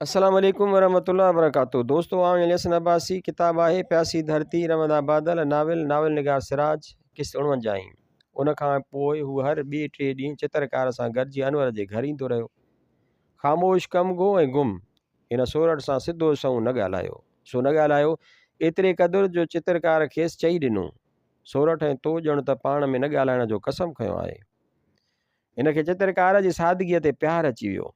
السلام عليڪم ورحمة الله وبرڪاته دوستو آئون اليسن عباسي ڪتاب آهي پياسي ڌرتي رمدا بادل ناول ناول نگار سراج قسط اڻونجاهين ان کان پوء هو هر ٻئي ٽئي ڏينهن چترڪار سان گڏجي انور جي گهر ايندو رهيو خاموش ڪم گو ۽ گم هن سورٺ سان سڌو سنئون نه ڳالهايو سو نه ڳالهايو ايتري قدر جو چترڪار کيس چئي ڏنو سورٺ ۽ تو ڄڻ ته پاڻ ۾ نه ڳالهائڻ جو قسم کنيو آهي هن کي چترڪار جي سادگيء تي پيار اچي ويو.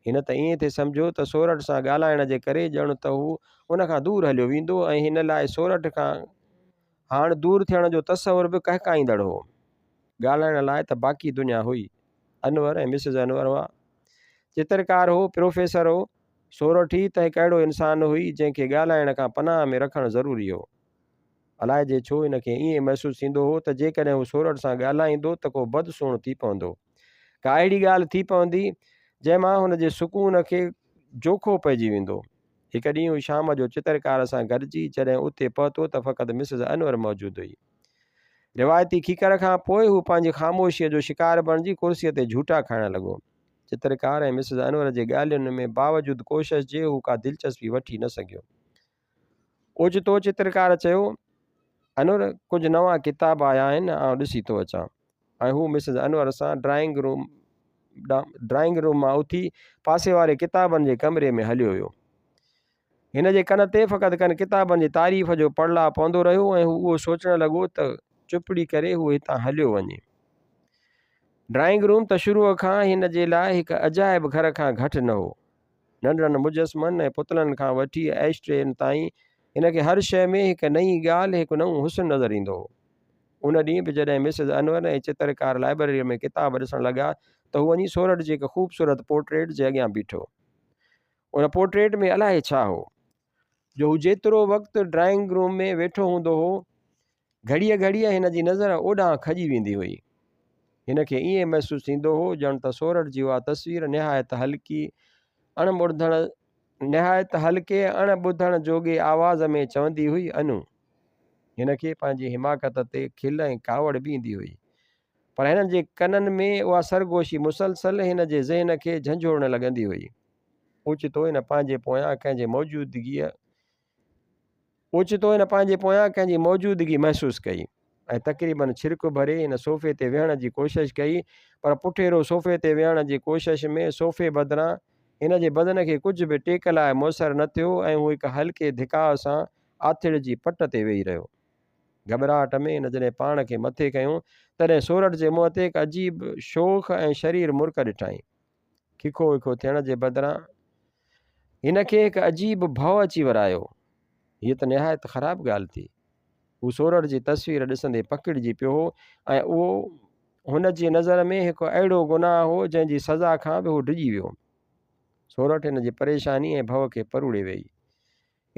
هن ته ائين ٿي سمجهيو ته سورٺ سان ڳالهائڻ جي ڪري ڄڻ ته هو ان کان دور هليو ويندو ۽ هن لاء سورٺ کان هاڻ دور ٿيڻ جو تصور به ڪهڪائيندڙ هو. ڳالهائڻ لاء ته باقي دنيا هئي. انور ۽ مسز انور هئا. چترڪار هو، پروفيسر هو. سورٺ ئي ته هڪ اهڙو انسان هئي، جنهن کي ڳالهائڻ کان پناهه ۾ رکڻ ضروري هو. الائجي ڇو هن کي ائين محسوس ٿيندو هو ته جيڪڏهن هو سورٺ سان ڳالهائيندو ته ڪو بد سوڻ ٿي پوندو. ڪا اهڙي ڳالهه ٿي پوندي، جنهن مان هن جي سڪون کي جوکو پئجي ويندو. هڪ ڏينهن هو شام جو چترڪار سان گڏجي جڏهن اتي پهتو ته فقط مسز انور موجود هئي. روايتي کيڪر کان پوء هو پنهنجي خاموشيء جو شڪار بڻجي ڪرسيء تي جهوٽا کائڻ لڳو. چترڪار ۽ مسز انور جي ڳالهين ۾ باوجود ڪوشش جي هو ڪا دلچسپي وٺي نه سگهيو. اوچتو چترڪار چيو، انور ڪجهه نوان ڪتاب آيا آهن، آئون ڏسي ٿو اچان. ۽ هو مسز انور سان ڊرائنگ روم ڊرائنگ روم مان اٿي پاسي واري ڪتابن جي ڪمري ۾ هليو ويو. هن جي ڪن تي فقط ڪن ڪتابن جي تعريف جو پڙلاء پوندو رهيو ۽ هو اهو سوچڻ لڳو ته چپڙي ڪري هو هتان هليو وڃي. ڊرائنگ روم ته شروع کان هن جي لاء هڪ عجائب گهر کان گهٽ نه هو. ننڍڙن مجسمن ۽ پتلن کان وٺي ائش ٽرين تائين هن کي هر شيء ۾ هڪ نئين ڳالهه، هڪ نئون حسن نظر ايندو هو. ان ڏينهن به جڏهن مسز انور ۽ چترڪار لائبريريء ۾ ڪتاب ڏسڻ لڳا ته هو وڃي سورٺ جي هڪ خوبصورت پورٽريٽ جي اڳيان بيٺو. ان پورٽريٽ ۾ الائي ڇا هو، جو هو جيترو وقت ڊرائنگ روم ۾ ويٺو هوندو هو، گهڙيء گهڙيء هن جي نظر اوڏانهن کڄي ويندي هئي. هن کي ائين محسوس ٿيندو هو ڄڻ ته سورٺ جي اها تصوير نهايت هلڪي اڻ ٻڌڻ نهايت هلڪي اڻ ٻڌڻ جوڳي آواز ۾ چوندي هئي، انو! هن کي پنهنجي حماقت تي کل ۽ ڪاوڙ به ايندي هئي. پر هن جي ڪنن ۾ اها سرگوشي مسلسل هن جي ذهن کي جهنجهوڙڻ لڳندي هئي. اوچتو هن پنهنجي پويان ڪنهن جي موجودگيء اوچتو هن پنهنجي پويان ڪنهن جي موجودگي محسوس ڪئي ۽ تقريبن ڇرڪ ڀري هن صوفي تي ويهڻ جي ڪوشش ڪئي پر پٺيرو صوفي تي ويهڻ جي ڪوشش ۾ صوفي بدران هن جي بدن کي ڪجهه به ٽيڪ لاء ميسر نه ٿيو ۽ هو هڪ هلڪي ڌڪاء سان آٿڙ جي پٽ تي ويهي رهيو. گهٻراهٽ ۾ هن جڏهن پاڻ کي مٿي کنيو تڏهن سورٺ جي منهن تي هڪ عجيب شوخ ۽ شرير مرڪ ڏٺائين. ککو وکو ٿيڻ جي بدران هن کي هڪ عجيب ڀؤ اچي ورايو. هيء ته نهايت خراب ڳالهه ٿي. هو سورٺ جي تصوير ڏسندي پڪڙجي پيو هو ۽ اهو هن جي نظر ۾ هڪ اهڙو گناهه هو جنهن جي سزا کان به هو ڊڄي ويو. سورٺ هن جي پريشاني ۽ ڀؤ کي پروڙي ويئي.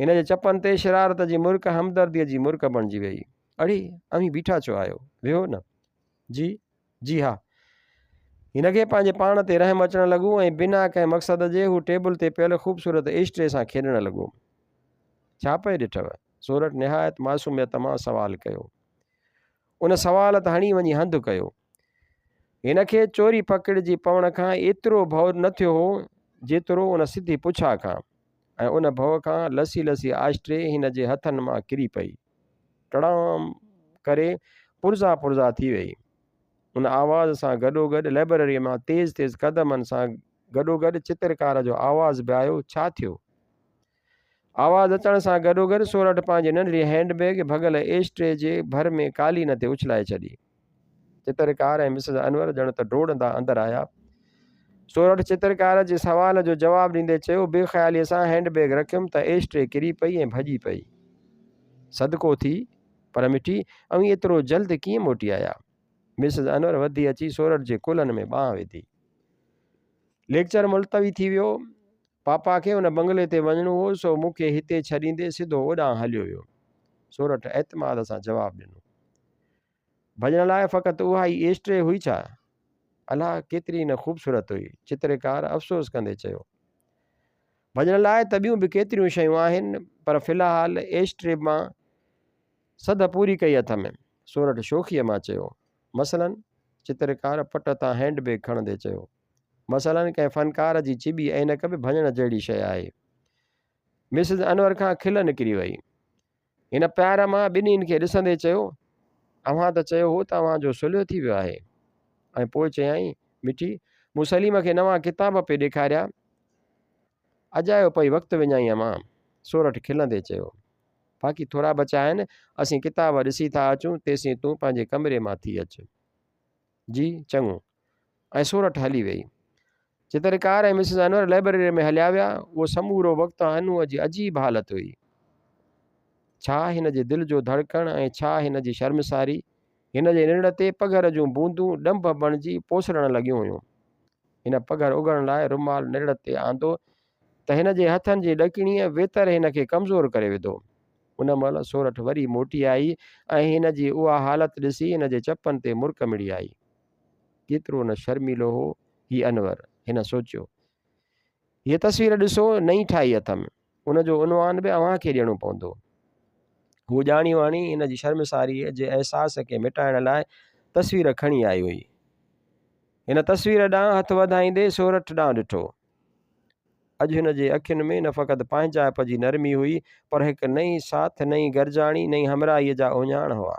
هن جي چپن تي شرارت جي مرڪ همدرديء جي مرڪ بڻجي ويئي. اڙي، اوهين بيٺا ڇو آهيو؟ ويهو نه. جي، جي ها. هن کي پنهنجي پاڻ تي رحم اچڻ لڳو ۽ بنا ڪنهن مقصد جي هو ٽيبل تي پيل خوبصورت ايش ٽري سان کيڏڻ لڳو. ڇا پئي ڏٺو؟ سورٺ نهايت معصوميت مان سوال ڪيو. ان سوال ته هڻي وڃي هنڌ ڪيو. هن کي چوري پڪڙجي پوڻ کان ايترو ڀؤ نه ٿيو هو، جيترو ان سڌي پڇا کان ۽ ان ڀؤ کان لسي لسي آش ٽري هن جي هٿن مان ڪري پئي. ٽڙام ڪري پرزا پرزا ٿي ويئي. ان آواز سان گڏوگڏ لئبرريء مان تيز تيز قدمن سان گڏوگڏ چترڪار جو آواز به آيو، ڇا ٿيو؟ آواز اچڻ سان گڏوگڏ سورٺ پنهنجي ننڍڙي هينڊ بيگ ڀڳل ايش ٽري جي ڀر ۾ قالين تي اڇلائي ڇڏي. چترڪار ۽ مسز انور ڄڻ ته ڊوڙندا اندر آيا. سورٺ چترڪار جي سوال جو جواب ڏيندي چيو، بي خياليء سان هينڊ بيگ رکيم ته ايش ٽري ڪري پئي ۽ ڀڄي پئي. صدقو ٿي، پر مٺي، اوهين ايترو جلد ڪيئن موٽي آيا؟ مسز انور وڌي اچي سورٺ جي ڪلهن ۾ ٻانهن وڌي. ليڪچر ملتوي ٿي ويو. پاپا کي ان بنگلي تي وڃڻو هو، سو مون کي هتي ڇڏيندي سڌو اوڏانهن هليو ويو. سورٺ اعتماد سان جواب ڏنو. ڀڄڻ لاء فقط اها ئي ايش ٽري هئي ڇا؟ الا ڪيتري نه خوبصورت هئي! چترڪار افسوس ڪندي چيو. ڀڄڻ لاء ته ٻيون به ڪيتريون شيون آهن، پر في الحال ايش ٽري مان سڌ پوري ڪئي اٿم. سورٺ شوخيء مان چيو. مثلاً؟ چترڪار پٽ تان هينڊ بيگ کڻندي چيو. مثلاً ڪنهن فنڪار جي چٻي عينڪ به ڀڃڻ جهڙي شيء آهي. مسز انور کان کل نڪري وئي. هن پيار مان ٻنهين کي ڏسندي چيو، اوهان ته چيو هو ته اوهان جو صلح ٿي ويو آهي. ۽ پوء چيائين، مٺي، مون سليم کي نوان ڪتاب پئي ڏيکاريا. اجايو پئي وقت وڃائين امان. سورٺ کلندي چيو. باقي ٿورا بچا آهن، اسين ڪتاب ڏسي ٿا اچون، تيسين تون پنهنجي ڪمري مان ٿي اچ. جي، چڱو. ۽ سورٺ هلي ويئي. چترڪار ۽ مسز انور لئبرريء ۾ هليا ويا. اهو سمورو وقت انوء جي عجيب حالت هئي. ڇا هن جي دل جو ڌڙڪڻ ۽ ڇا هن جي شرمساري! هن جي نرڙ تي پگهر جون بوندون ڏنڀ بڻجي پوسڙڻ لڳيون هيون. هن پگهر اگهڻ لاء رومال نرڙ تي آندو ته هن جي هٿن جي ڏڪڻيء ويتر هن کي ڪمزور ڪري وڌو. ان مهل سورٺ وري موٽي آئي ۽ هن جي اها حالت ڏسي هن جي چپن تي مرڪ مڙي آئي. ڪيترو نه شرميلو هو هي انور، هن سوچيو. هيء تصوير ڏسو، نئين ٺاهي اٿم. ان جو عنوان به اوهان کي ڏيڻو پوندو. هوء ڄاڻي واڻي هن جي شرمساريء جي احساس کي مٽائڻ لاء تصوير کڻي آئي هئي. هن تصوير ڏانهن هٿ وڌائيندي سورٺ ڏانهن ڏٺو. اڄ هن جي اکين ۾ نه فقط پنهنجائپ جي نرمي هئي، پر هڪ نئين ساٿ، نئين گڏجاڻي، نئين همراهيء جا اهڃاڻ هئا.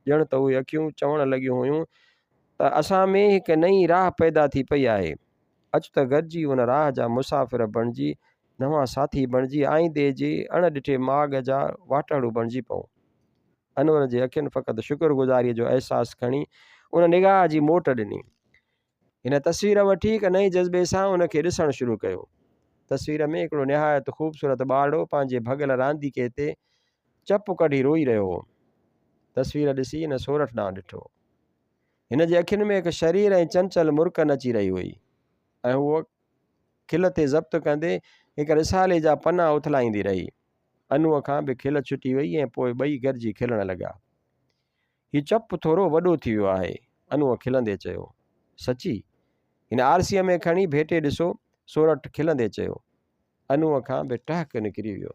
ڄڻ ته اهي اکيون چوڻ لڳيون هيون ته اسان ۾ هڪ نئين راهه پيدا ٿي پئي آهي، اچ ته گڏجي ان راهه جا مسافر بڻجي، نوان ساٿي بڻجي آئيندي جي اڻ ڏٺي ماڳ جا واٽهڙو بڻجي پئون. انور جي اکين فقط شڪر گذاريء جو احساس کڻي ان نگاهه جي موٽ ڏني. هن تصوير وٺي هڪ نئين جذبي سان ان کي ڏسڻ شروع ڪيو. تصوير ۾ هڪڙو نهايت خوبصورت ٻارڙو پنهنجي ڀڳل رانديڪي تي چپ ڪڍي روئي رهيو هو. تصوير ڏسي هن سورٺ ڏانهن ڏٺو. هن جي اکين ۾ هڪ شرير ۽ چنچل مرڪ نچي رهي هئي ۽ هوء کل تي ضبط ڪندي هڪ رسالي جا پنا اٿلائيندي رهي. انوء کان به کل ڇٽي وئي ۽ پوء ٻئي گڏجي کلڻ لڳا. هي چپ ٿورو وڏو ٿي ويو آهي. انوء کلندي چيو. سچي؟ هن آرسيء ۾ کڻي ڀيٽي ڏسو. سورٺ کلندي چيو. انوء کان به ٽهڪ نڪري ويو.